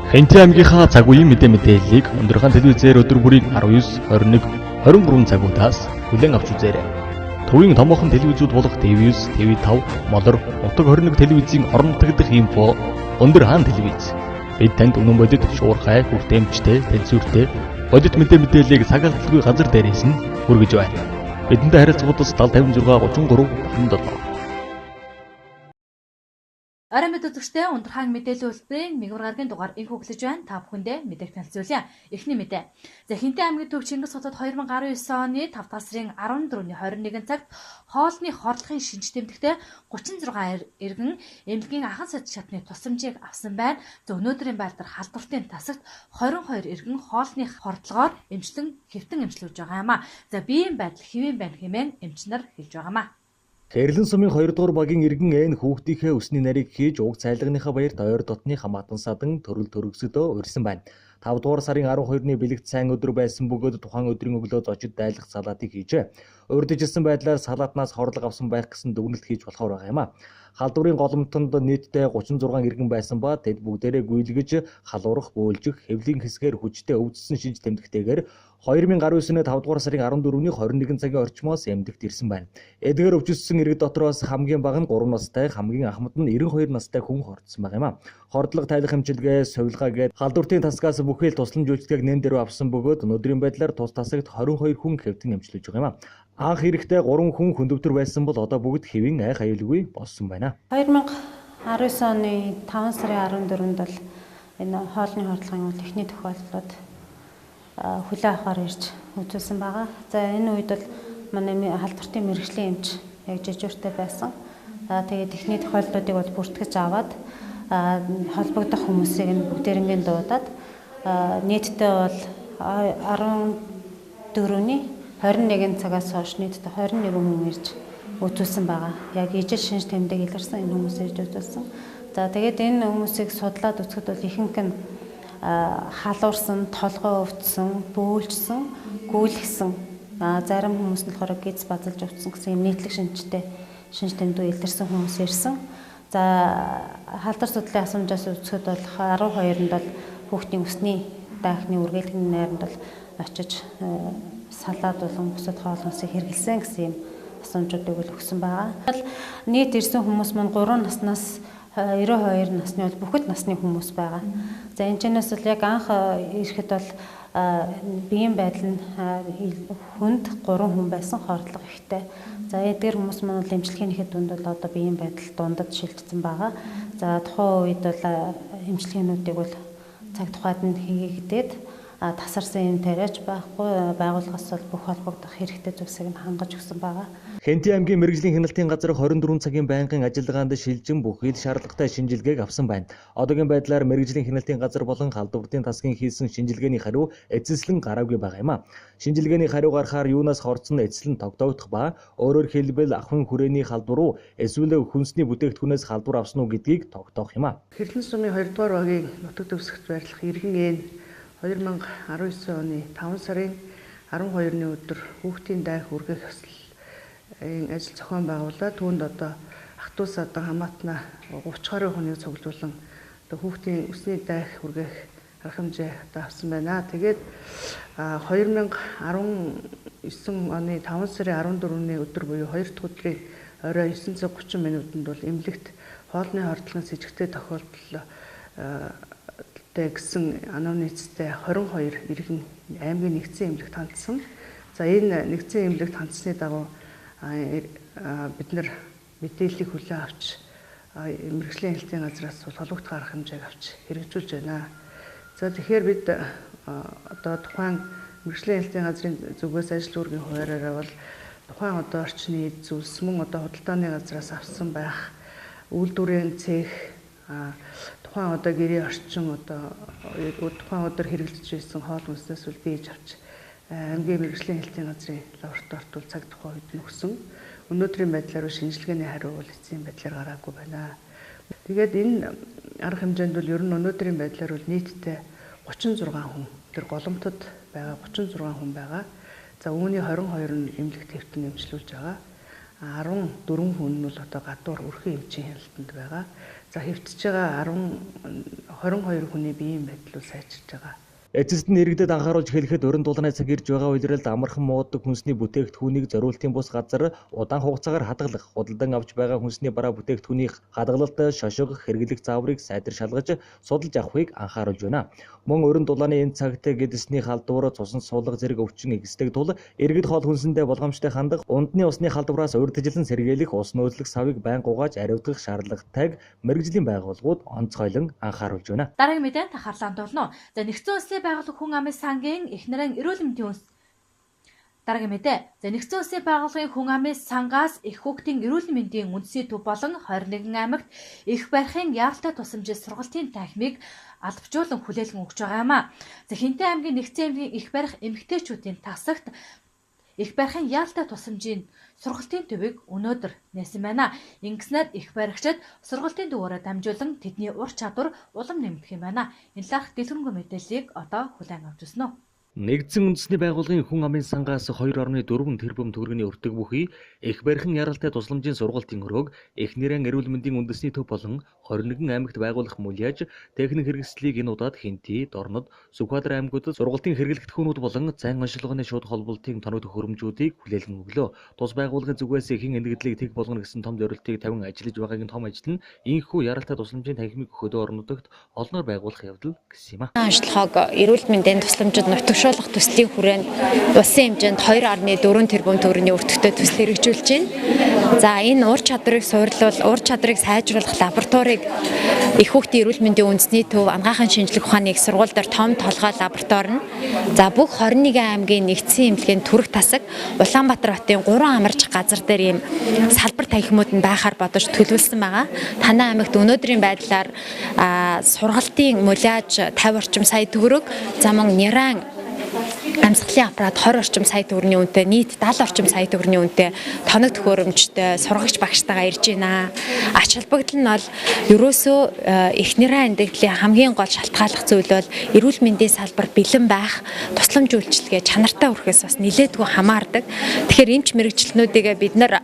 Хэнти аймгийнхаа цаг үеийн мэдээ мэдээллийг өндөрхөн телевизээр өдөр бүрийн 19, 21, 23 цагуудаас хүлээн авч үзээрэй. Төвийн томоохон телевизүүд болох TV9, TV5, Молор, Нутаг 21 телевизийн орон нутаг дахь инфо Өндөр хаан телевиз. Бид танд үнэн бодит, шуурхай, хүртээмжтэй, тэнцвэртэй бодит мэдээ мэдээллийг цаг алдалгүй газар дээрээс нь хүргэж байна. Бидэнтэй харилцагуудаас 70 56 33 77. Орой мэд үзэгчтэй Ундрахаан мэдээллийн хөтөлбөрийн мигвар гарагийн дугаар инх хөглөж байна. Та бүхэндээ мэдээг танилцуулъя. Эхний мэдээ. За Хэнтийн аймгийн төв Чингис хотод 2019 оны 5 дахь сарын 14-ний 21 цагт хоолны хорлохын шинж тэмдэгтэй 36 иргэн эмнэлгийн анхан сад шатны тусламжийг авсан байна. За өнөөдрийн байдлаар халдвартын тасагт 22 иргэн хоолны хордлогоор эмчлэн хэвтэн эмчлүүлж байгаа юм а. За биеийн байдал хэвийн байна хэмээн эмч нар хэлж байгаа юм а. Хэрлэн сумын 2 дугаар багийн иргэн Н хүүхдийнхээ өсний нарийг хийж уг цайлганыхаа баярт ойр дотны хамаатан садан төрөл төрөсөдөө урьсан байна. 5 дугаар сарын 12-ны бэлэгт сайн өдөр байсан бөгөөд тухайн өдрийн өглөө зочид дайлах салаатыг хийжээ. Урьдчилсан байдлаар салаатнаас хорлог авсан байх гэсэн дүгнэлт хийж болохоор байгаа юм а. Халдварын голомтонд нийтдээ 36 иргэн байсан ба тэд бүгдээрээ гүйлгэж, халуурах, бөөлжих, хэвлийн хэсгээр хүчтэй өвдсөн шинж тэмдэгтэйгээр 2019 оны 5 дугаар сарын 14-ний 21 цагийн орчмоос эмнэлэгт ирсэн байна. Эдгээр өвчсөн иргэд дотроос хамгийн бага нь 3 настай, хамгийн ахмад нь 92 настай хүн хордсон байгаа юм а. Хордлого тайлах эмчилгээ, сувилгаа гээд халдвартын тасгаас бүхэл тусламж үйлчилгээг нэн дэрвэ авсан бөгөөд өнөөдрийн байдлаар тус тасагт 22 хүн хэвтэн эмчлэж байгаа юм а. Анх ирэхдээ 3 хүн хөндөвтөр байсан бол одоо бүгд хэвийн айх аюулгүй болсон байна. 2019 оны 5 сарын 14-нд бол энэ хоолны хордлогын үйл эхний тохиолдлууд хүлээн авахар ирж үзүүлсэн байгаа. За энэ үед бол манай халдвартын мэргэжлийн эмч яг жижүүртэй байсан. За тэгээд эхний тохиолдлуудыг бол бүртгэж аваад холбогдох хүмүүсийг нь бүгдээрингийн дуудаад нийтдээ бол 14-ний 21 цагаас хойш нийтдээ 21 хүн ирж үзүүлсэн байгаа. Яг ижил шинж тэмдэг илэрсэн энэ хүмүүс ирж үзүүлсэн. За тэгээд энэ хүмүүсийг судлаад үзэхэд бол ихэнх нь халуурсан, толгой өвдсөн, бөөлжсөн, гүйлгсэн, зарим хүмүүс нь болохоор гиз базалж өвдсөн гэсэн юм нийтлэг шинжтэй шинж тэмдэг илэрсэн хүмүүс ирсэн. За халдвар судлалын асуумжаас үзэхэд бол 12-нд бол хүүхдийн өсний даахны үргэлжлэн найранд бол очиж салаад болон бусад хоол хүнсийг хэрэглэсэн гэсэн юм асуумжуудыг бол өгсөн байгаа. Нийт ирсэн хүмүүс маань 3 наснаас 92 насны бол бүхэл насны хүмүүс байгаа. За энэ чэнэс бол яг анх ирэхэд бол биеийн байдал нь хүнд 3 хүн байсан, хордлого ихтэй. За эдгээр хүмүүс маань бол эмчилгээнийхээ дунд бол одоо биеийн байдал дундад шилжсэн байгаа. За тухайн үед бол эмчилгээнүүдийг бол цаг тухайд нь хийгдээд тасарсан юм тариач байхгүй, байгууллагаас бол бүх холбогдох хэрэгтэй зүйлсийг нь хангаж өгсөн байгаа. Хэнтийн аймгийн мэргэжлийн хяналтын газар 24 цагийн байнгын ажиллагаанд шилжин бүхий л шаардлагатай шинжилгээг авсан байна. Одоогийн байдлаар мэргэжлийн хяналтын газар болон халдвартын тасгийн хийсэн шинжилгээний хариу эцэслэн гараагүй байгаа юм а. Шинжилгээний хариу гарахаар юунаас хорцсон эцэслэн тогтоогдох ба өөрөөр хэлбэл ахуйн хүрээний халдвар уу эсвэл хүнсний бүтээгдэхүүнээс халдвар авсан уу гэдгийг тогтоох юм а. Хэрлэн сумын 2 дугаар багийн нутаг дэвсгэрт байрлах иргэн Н 2019 оны 5 сарын 12-ны өдөр хүүхдийн дайх үргэх ёслол ажил зохион байгуулаад түүнд одоо ах トゥ садан хамаатнаа 30 гаруй хүнийг цуглуулан одоо хүүхдийн өсний дайх үргэх арга хэмжээ одоо авсан байна. Тэгээд 2019 оны 5 сарын 14-ний өдөр буюу 2 дахь өдрийн орой 9 цаг 30 минутанд бол эмнэлэгт хоолны хордлогын сэжигтэй тохиолдол гэсэн анамнезтэй 22 иргэн аймгийн нэгдсэн эмнэлэгт хандсан. За энэ нэгдсэн эмнэлэгт хандсны дагуу бид нар мэдээллийг хүлээн авч мэргэжлийн хяналтын газраас бол холбогдох арга хэмжээг авч хэрэгжүүлж байна. За тэгэхээр бид одоо тухайн мэргэжлийн хяналтын газрын зүгээс ажил үүргийн хуваараараа бол тухайн одоо орчны эд зүйлс мөн одоо худалдааны газраас авсан байх үйлдвэрийн цех тухайн одоо гэрээ орчин одоо тухайн өдөр хэрэглэж байсан хоол хүнснээс үл дээж авч аймгийн мэргэжлийн хяналтын газрын лабораторид бол цаг тухайн үед нь өгсөн. Өнөөдрийн байдлаар шинжилгээний хариу бол эцсийн байдлаар гараагүй байна. Тэгээд энэ арга хэмжээнд бол ер нь өнөөдрийн байдлаар бол нийтдээ 36 хүн тэр голомтод байгаа 36 хүн байгаа. За үүний 22 нь эмнэлэгт хэвтэн эмчлүүлж байгаа. 14 хүн нь бол одоо гадуур өрхөн эмчийн хяналтанд байгаа. За хэвтэж байгаа 22 хүний биеийн байдал бол сайжирч байгаа. Эцэст нь иргэдэд анхааруулж хэлэхэд уран дулааны цаг ирж байгаа улиралд амархан мууддаг хүнсний бүтээгдэхүүнийг зориултын бус газар удаан хугацаагаар хадгалах, худалдан авч байгаа хүнсний бараа бүтээгдэхүүнийх хадгалалт, шошго, хэрэглэх зааврыг сайтар шалгаж, судалж авахыг анхааруулж байна. Мөн уран дулааны энэ цагт гэдэсний халдвар, цусан суулга зэрэг өвчин ихсдэг тул иргэд хоол хүнсэндээ болгоомжтой хандах, ундны усны халдвараас урьдчилан сэргийлэх, ус нөөцлөх савыг байнга угааж аривдах шаардлагатайг мэргэжлийн байгууллагууд онцгойлон анхааруулж байна. Дараагийн мэдээ тахарлаан тулно. За нэгдсэн улсын байгууллага хүн амын сангийн эхнэрэн эрүүл мэндийн үндэс Дараагийн мэдээ. За нэгдсэн улсын байгууллагын хүн амын сангаас эх хүүхдийн эрүүл мэндийн үндсийн төв болон 21 аймагт эх барихын яаралтай тусламжийн сургалтын танхимыг албажуулан хүлээлгэн өгч байгаа юм а. За Хинтээ аймгийн нэгдсэн аймгийн эх барих эмэгтэйчүүдийн тасагт эх барихын яаралтай тусламжийн сургалтын төвийг өнөөдөр нээсэн байна. Ингэснээр эх баригчид сургалтын төвөөрөө дамжуулан тэдний ур чадвар улам нэмэгдэх юм байна. Энэ талаарх дэлгэрэнгүй мэдээллийг одоо хүлээн авч үзье. Нэгдсэн үндэсний байгууллагын хүн амын сангаас 2.4 тэрбум төгрөгийн өртөг бүхий эх барихан яралтай тусламжийн сургалтын өрөөг эхнэрэн эрүүл мэндийн үндэсний төв болон 21 аймагт байгуулах мулияж техник хэрэгслийг энэ удаад Хинти, Дорнод, Сүхбаатар аймагуудад сургалтын хэрэглэгдэхүүнүүд болон зайн оншилгооны шууд холболтын тоног төхөөрөмжүүдийг хүлээлгэн өглөө. Тус байгууллагын зүгээс ихэн энэгэдлийг тэг болгоно гэсэн том зорилтыг тавин ажиллаж байгаагийн том ажил нь ийхүү яралтай тусламжийн танхимыг хөдөө орон нутагт олноор байгуулах явдал гэсэн юм а. Оншилгоог эрүүл мэндийн тусламжид нутагшуулах төслийн хүрээнд улсын хэмжээнд 2.4 тэрбум төгрөгийн өртөгтэй төсөл хэрэгжүүлж байна. За энэ ур чадварыг суурлуул, ур чадварыг сайжруулах лабораторийг эх хүүхдийн эрүүл мэндийн үндэсний төв анагаахын шинжлэх ухааны их сургууль дээр том толгой лаборатори нь. За бүх 21 аймгийн нэгдсэн эмнэлгийн төрөх тасаг Улаанбаатар хотын 3 амарч газар дээр ийм салбар танхимууд нь байхаар бодож төлөвлөсөн байгаа. Танай аймагт өнөөдрийн байдлаар сургалтын муляж 50 орчим сая төгрөг, за мөн нэран амьсгалын аппарат 20 орчим сая төгрөгийн үнэтэй, нийт 70 орчим сая төгрөгийн үнэтэй тоног төхөөрөмжтэй сургагч багштайгаа ирж байна. Ач холбогдол нь бол ерөөсөө эхнэрээ эндэгдлийн хамгийн гол шалтгааллах зүйл бол эрүүл мэндийн салбар бэлэн байх, тусламж үйлчилгээ чанартай хүрэхээс бас нилээдгүй хамаардаг. Тэгэхээр эмч мэрэгчлэнүүдийгээ бид нар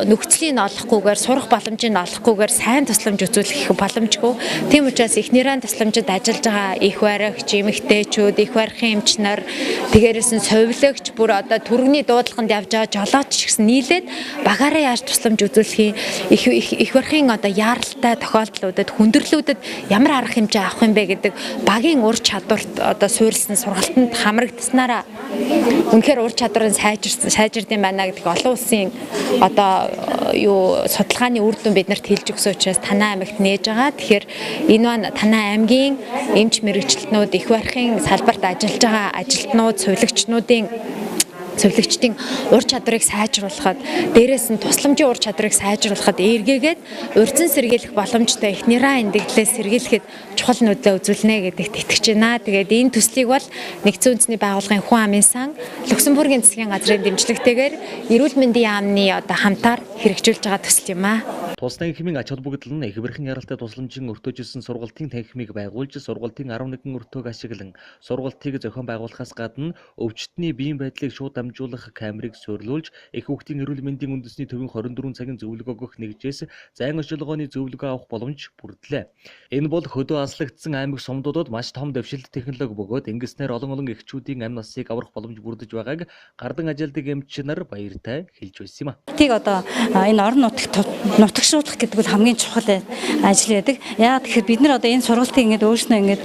нөхцөлийн олохгүйгээр, сурах боломжийг олохгүйгээр сайн тусламж үзүүлэх боломжгүй. Тийм учраас эхнэрээ тусламжид ажиллаж байгаа их баригч, эмэгтэйчүүд, их барихын эмч нар, тэгээрээс нь совилогч, бүр одоо түргэний дуудлаганд явж байгаа жолооч ч гэсэн нийлээд багаараа яаж тусламж үзүүлэх юм, их барихын одоо яаралтай тохиолдлуудад, хүндрэлүүдэд ямар арга хэмжээ авах юм бэ гэдэг багийн ур чадварт одоо суурилсан сургалтанд хамрагдсанараа үнэхээр ур чадвар нь сайжирд юм байна гэдэг олон улсын одоо юу судалгааны үр дүн биднэрт хэлж өгсөн учраас танай аймагт нээж байгаа. Тэгэхээр энэ маань танай аймгийн эмч мэрэгчлэтнүүд, их барихын салбарт ажиллаж байгаа ажилтнууд, сувилагчдын ур чадварыг сайжруулахад, дээрээс нь тусламжийн ур чадварыг сайжруулахад эргээгээд урьдчилан сэргийлэх боломжтой эхнэрээ эндэгдлээс сэргийлэхэд чухал нөлөө үзүүлнэ гэдэгт итгэж байна. Тэгээд энэ төслийг бол нэгдсэн үндэсний байгууллагын хүн амын сан, Люксембургийн засгийн газрын дэмжлэгтэйгээр эрүүл мэндийн яамны одоо хамтаар хэрэгжүүлж байгаа төсөл юм аа. Тус танхимын ач холбогдол нь эх барихын яралтай тусламжийн өртөөжсөн сургалтын танхимыг байгуулж, сургалтын 11 өртөөг ашиглан сургалтыг зохион байгуулахаас гадна өвчтний биеийн байдлыг шууд дамжуулах камерыг суйрлуулж, эх хүүхдийн эрүүл мэндийн үндэсний төвийн 24 цагийн зөвлөгөө өгөх нэгжээс зайн оншилгооны зөвлөгөө авах боломж бүрдлээ. Энэ бол хөдөө аслагдсан аймаг сумдуудад маш том дэвшилт технологи бөгөөд ингэснээр олон олон эхчүүдийн амь насыг аврах боломж бүрдэж байгааг гардан ажилдаг эмч нар баяртай хэлж байсан юм а. Тийг одоо энэ орон нутагт нутагшуулах гэдэг бол хамгийн чухал ажил байдаг. Яагаад тэгэхээр бид нар одоо энэ сургалтыг ингээд өөрснөө ингээд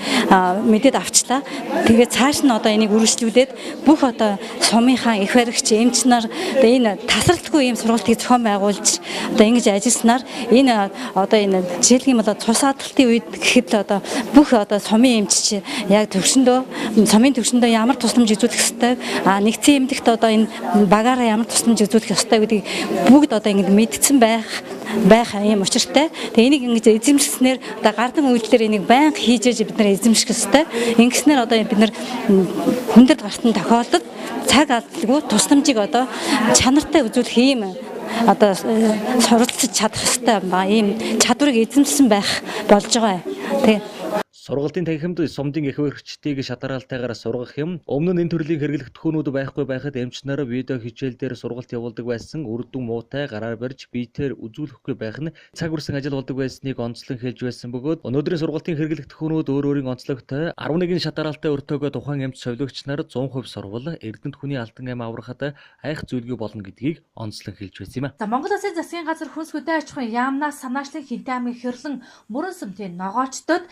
мэдээд авчлаа. Тэгээд цааш нь одоо энийг үргэлжлүүлээд бүх одоо сумынхаа их баригч эмч нар одоо энэ тасралтгүй ийм сургалтыг зохион байгуулж одоо ингэж ажилласнаар энэ одоо энэ жишээлх юм бол цус адалтын үед гэхэд л одоо бүх одоо сумын эмч яг төвшөндөө сумын төвшөндөө ямар тусламж үзүүлэх ёстой, нэгдсэн эмнэлэгт одоо энэ багаараа ямар тусламж үзүүлэх ёстой гэдгийг бүгд одоо ингэж мэдсэн байх юм учиртай. Тэгээ энийг ингэж эзэмшснээр одоо гардан үйлдэлээр энийг байнга хийж ээж бид нар эзэмших ёстой. Ингэснээр одоо бид нар хүндрэл гартан тохиолдолд цаг алдалгүй тусламжийг одоо чанартай үзүүлэх ийм одоо суралцж чадах ёстой ба ийм чадварыг эзэмшсэн байх болж байгаа. Тэгээ Сургалтын танхимд сумдын эх баригчдыг шатараалтайгаар сургах юм. Өмнө нь энэ төрлийн хэрэглэгдэхүүнүүд байхгүй байхад эмч нар видео хичээл дээр сургалт явуулдаг байсан. Үр дүн муутай гараар барьж биетээр үзүүлэхгүй байх нь цаг үрсэн ажил болдог байсныг онцлон хэлж байсан бөгөөд өнөөдрийн сургалтын хэрэглэгдэхүүнүүд өөр өөрийн онцлогтой 11 шатараалтай өртөөгөө тухайн эмч совилогч нар 100% сурвал эрдэнэт хүний алтан ам аврахад айх зүйлгүй болно гэдгийг онцлон хэлж байсан юм. За Монгол Улсын засгийн газар хүнс хөдөө аж ахуйн яамнаас санаачлан Хэнтэй аймгийн Хэрлэн Мөрөн сүмтийн ногоочдод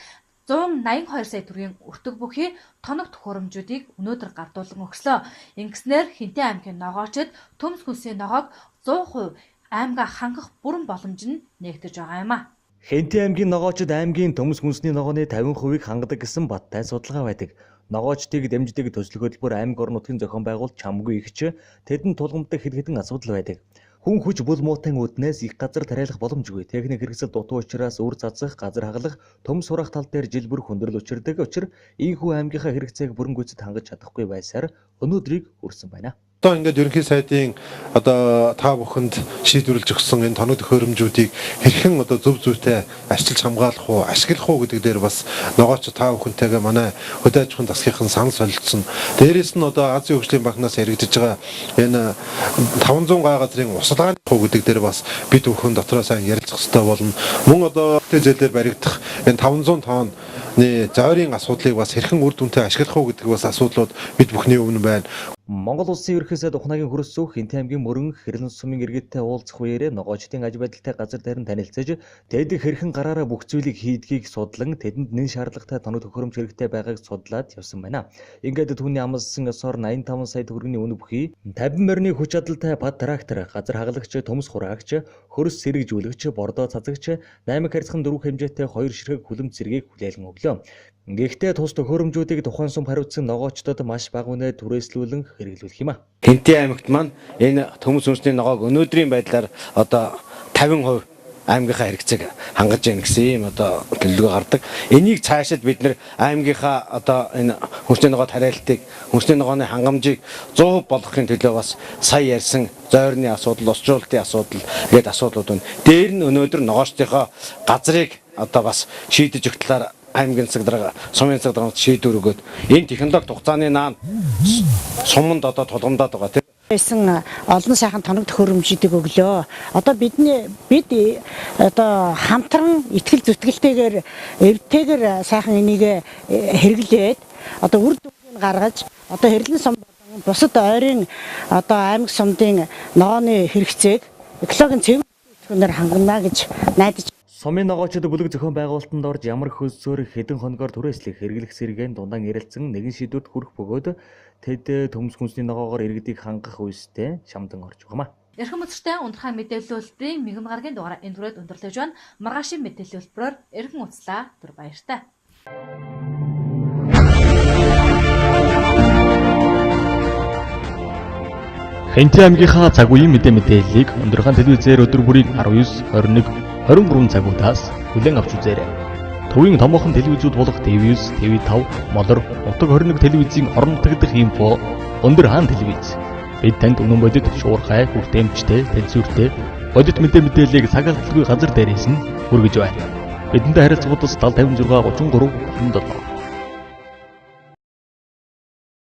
182 сая төгрөгийн өртөг бүхий тоног төхөөрөмжүүдийг өнөөдөр гардуулан өгслөө. Ингэснээр Хэнтэй аймгийн ногоочид төмс хүнсийн ногоог 100% аймгаа хангах бүрэн боломж нь нээгдэж байгаа юм а. Хэнтэй аймгийн ногоочид аймгийн төмс хүнсний ногооны 50%-ийг хангадаг гэсэн баттай судалгаа байдаг. Ногоочдыг дэмждэг төсөл хөтөлбөр аймаг орон нутгийн зохион байгуулалт чамгүй ихч тэдэнд тулгамддаг хэд хэдэн асуудал байдаг. Хүн хүч бүл муутайн үүднээс их газар тариалах боломжгүй. Техник хэрэгсэл дутуу учраас үр цацах, газар хаглах, төмс хураах тал дээр жил бүр хүндрэл учирдаг. Учир ийхүү аймгийнхаа хэрэгцээг бүрэн гүйцэд хангаж чадахгүй байсаар өнөөдрийг хүрсэн байна. Одоо ингээд ерөнхий сайдын одоо та бүхэнд шийдвэрлэж өгсөн энэ тоног төхөөрөмжүүдийг хэрхэн одоо зөв зүйтэй арчилж хамгаалах уу, ашиглах уу гэдэг дээр бас ногооч та бүхэнтэйгээ манай хөдөө аж ахуйн засгийнхан санал солилцсон. Дээрээс нь одоо Азийн хөгжлийн банкнаас яригдж байгаа энэ 500 гай газрын усалгааны уу гэдэг дээр бас бид бүхэн дотроо сайн ярилцах хэрэгтэй болно. Мөн одоо зээлээр баригдах энэ 500 тонны зойрын асуудлыг бас хэрхэн үр дүнтэй ашиглах уу гэдэг бас асуудлууд бид бүхний өмнө байна. Монгол Улсын ерөнхий сайд Ухнагийн хөрөсөх Хэнтэй аймгийн Мөрөн Хэрлэн сумын иргэдтэй уулзах үеэрээ ногоочдын аж байдалтай газар дээр нь танилцаж тэд хэрхэн гараараа бүх зүйлийг хийдгийг судлан тэдэнд нэн шаардлагатай тоног төхөөрөмж хэрэгтэй байгааг судлаад явсан байна. Ингээд түүний амласан ёсоор 85 сая төгрөгийн үнэ бүхий 50 морины хүч чадалтай бад трактор, газар хагалагч, төмс хураагч, хөрс сэргэжүүлэгч, бордоо цацагч, 8 харьцхан 4 хэмжээтэй 2 ширхэг хүлэмж зэргийг хүлээлгэн өглөө. Гэхдээ тус төхөөрөмжүүдийг тухайн сум хариуцсан ногоочдод маш бага үнээр түрээслүүлэн хэрэглүүлэх юм а. Хэнтэй аймагт маань энэ төмс хүнсний ногоог өнөөдрийн байдлаар одоо 50% аймгийнхаа хэрэгцээг хангаж яах гэсэн ийм одоо төлөвлөгөө гардаг. Энийг цаашид бид нэр аймгийнхаа одоо энэ хүнсний ногоо тариалтыг, хүнсний ногооны хангамжийг 100% болгохын төлөө бас сая ярьсан зойрны асуудал, усжуулалтын асуудал гээд асуудлууд байна. Дээр нь өнөөдөр ногоочдынхоо газрыг одоо бас шийдэж өгөх талаар аймгийн засаг дарга, сумын засаг дарганд шийдвэр өгөөд энэ технологи хугацааны наан суманд одоо тулгамдаад байгаа тийм. Байсан олон сайхан тоног төхөөрөмжүүдийг өглөө. Одоо бид одоо хамтран итгэл зүтгэлтэйгээр эвтэйгээр сайхан энийг хэрэглээд одоо үр дүнг гаргаж одоо хэрлэн сум болон бусад ойрын одоо аймаг сумдын ногооны хэрэгцээг экологийн цэвэр бүтээгдэхүүнээр хангана гэж найдаж. Сумын ногоочид бүлэг зохион байгуулалтанд орж ямар хөлсөөр хэдэн хоногоор түрээслэх хэрэглэх сэргээн дундаан ярилцсан нэгэн шийдвэрт хүрэх бөгөөд тэд төмс хүнсний ногоогоор иргэдийг хангах үйстэй шамдан орж байгаамаа. Эрхэм үзэгчдээ Ундрахаа мэдээллийн хөтөлбөрийн мегмар гарагийн дугаар энэ түрээд өндөрлөж байна. Маргаашийн мэдээллийн хөтөлбөрөөр эргэн уулзлаа. Түр баяртай. Хэнтэй аймгийнхаа цаг үеийн мэдээллийг Ундрахаа телевизээр өдөр бүрийн 19, 21, 23 цагуудаас хүлээн авч үзээрэй. Төвийн томоохон телевизүүд болох TV9, TV5, Молор, Нутаг 21 телевизийн орон нутаг дахь инфо, Өндөр хаан телевиз. Бид танд үнэн бодит, шуурхай, хүртээмжтэй, тэнцвэртэй бодит мэдээллийг цаг алдалгүй газар дээрээс нь хүргэж байна. Бидэнтэй харилцагуудаас 70 56 33 77.